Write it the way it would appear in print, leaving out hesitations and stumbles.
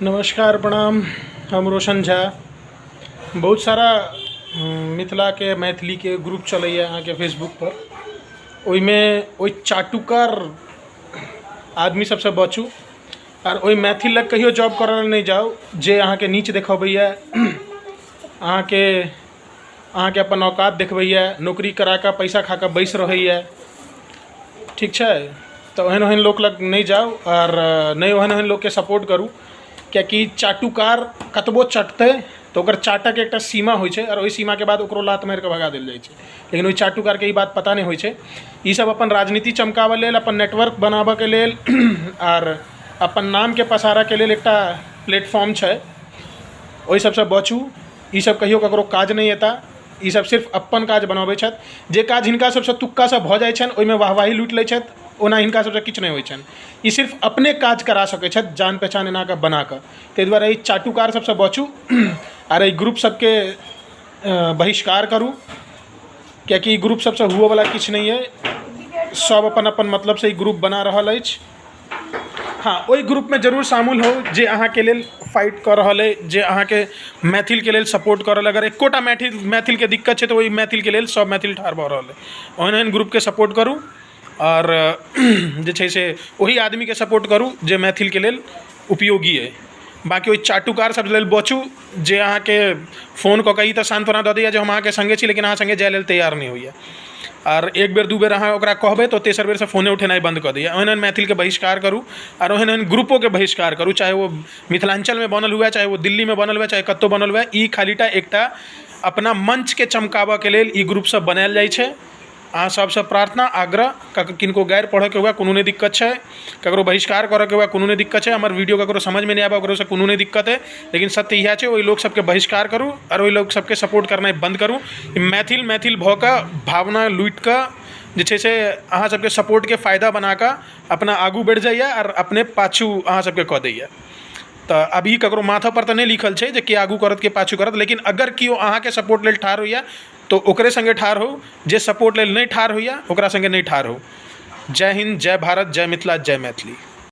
नमस्कार प्रणाम। हम रोशन झा। बहुत सारा मिथिलाके मैथिलीके ग्रुप चलैए अहाँके फेसबुकपर। ओहिमे ओहि चाटुकार आदमी सबसँ बचू आर ओहि मैथिल लग कहियो जॉब करऽ लेल नहि जाउ जे अहाँके नीच देखबैए, अहाँके अहाँके अपन औकात देखबैए, नौकरी करा कऽ पैसा खा कऽ बैस रहैए। ठीक छै? तऽ ओहन ओहन लोक लग नहि जाउ आर नहि ओहन ओहन लोकके सपोर्ट करू, किएकि चाटुकार कतबो चटतै तऽ ओकर चाटऽके एकटा सीमा होइ छै आओर ओहि सीमाके बाद ओकरो लात मारिकऽ भगा देल जाइ छै। लेकिन ओहि चाटुकारके ई बात पता नहि होइ छै। ईसब अपन राजनीति चमकाबऽ लेल, अपन नेटवर्क बनाबऽके लेल आर अपन नामके पसारऽके लेल एकटा प्लेटफॉर्म छै। ओहि सबसँ बचू। ईसब कहियो ककरो काज नहि एता। ईसब सिर्फ अपन काज बनबै छथि। जे काज हिनका सबसँ तुक्कासँ भऽ जाइ छनि ओहिमे वाहवाही लूटि लै छथि। ओना हिनका सबसँ किछु नहि होइ छनि। ई सिर्फ अपने काज करा सकै छथि जान पहचान एना कऽ बना कऽ। ताहि दुआरे एहि चाटुकार सबसँ बचू आर एहि ग्रुप सबके बहिष्कार करू, किएकि ई ग्रुप सबसँ हुअवला किछु नहि अइ। सब अपन अपन मतलबसँ ई ग्रुप बना रहल अछि। हँ, ओहि ग्रुपमे जरूर शामिल होउ जे अहाँके लेल फाइट कऽ रहल अइ, जे अहाँके मैथिलके लेल सपोर्ट कऽ रहल अइ। अगर एकोटा मैथिल मैथिलके दिक्कत छै तऽ ओहि मैथिलके लेल सभ मैथिल ठाढ़ भऽ रहल अइ। ओहन ओहन ग्रुपके सपोर्ट करू आओर जे छै से ओहि आदमीके सपोर्ट करू जे मैथिलके लेल उपयोगी अइ। बाँकी ओहि चाटुकार सभ लेल बचू जे अहाँके फोन कऽ कऽ ई तऽ सान्त्वना दऽ दैए जे हम अहाँके सङ्गे छी, लेकिन अहाँ सङ्गे जाइ लेल तैयार नहि होइए। आर एक बेर दू बेर अहाँ ओकरा कहबै तऽ ओ तेसर बेरसँ फोने उठेनाइ बन्द कऽ दैए। ओहन ओहन मैथिलके बहिष्कार करू आर ओहन ओहन ग्रुपोके बहिष्कार करू, चाहे ओ मिथिलाञ्चलमे बनल हुए, चाहे ओ दिल्लीमे बनल हुए, चाहे कतहु बनल हुए। ई खालीटा एकटा अपना मञ्चके चमकाबयके लेल ई ग्रुपसभ बनायल जाइ छै। अहाँ सबसँ प्रार्थना आग्रह, किनको गारि पढ़ऽके हुए कोनो नहि दिक्कत छै, ककरो बहिष्कार करऽके हुए कोनो नहि दिक्कत छै, हमर वीडियो ककरो समझमे नहि आबै ओकरोसँ कोनो नहि दिक्कत अइ, लेकिन सत्य इएह छै, ओहि लोक सबके बहिष्कार करू आओर ओहि लोक सबके सपोर्ट करनाइ बन्द करू। मैथिल मैथिल भऽ कऽ भावना लूटिकऽ जे छै से अहाँ सबके सपोर्टके फायदा बनाकऽ अपना आगू बढ़ि जाइए आओर अपने पाछू अहाँ सबके कऽ दैए। तऽ आब ई ककरो माथापर तऽ नहि लिखल छै जे के आगू करत के पाछू करत, लेकिन अगर केओ अहाँके सपोर्ट लेल ठाढ़ होइए तऽ ओकरे सङ्गे ठाढ़ होउ, जे सपोर्ट लेल नहि ठाढ़ होइए ओकरा सङ्गे नहि ठाढ़ होउ। जय हिन्द, जय भारत, जय मिथिला, जय मैथिली।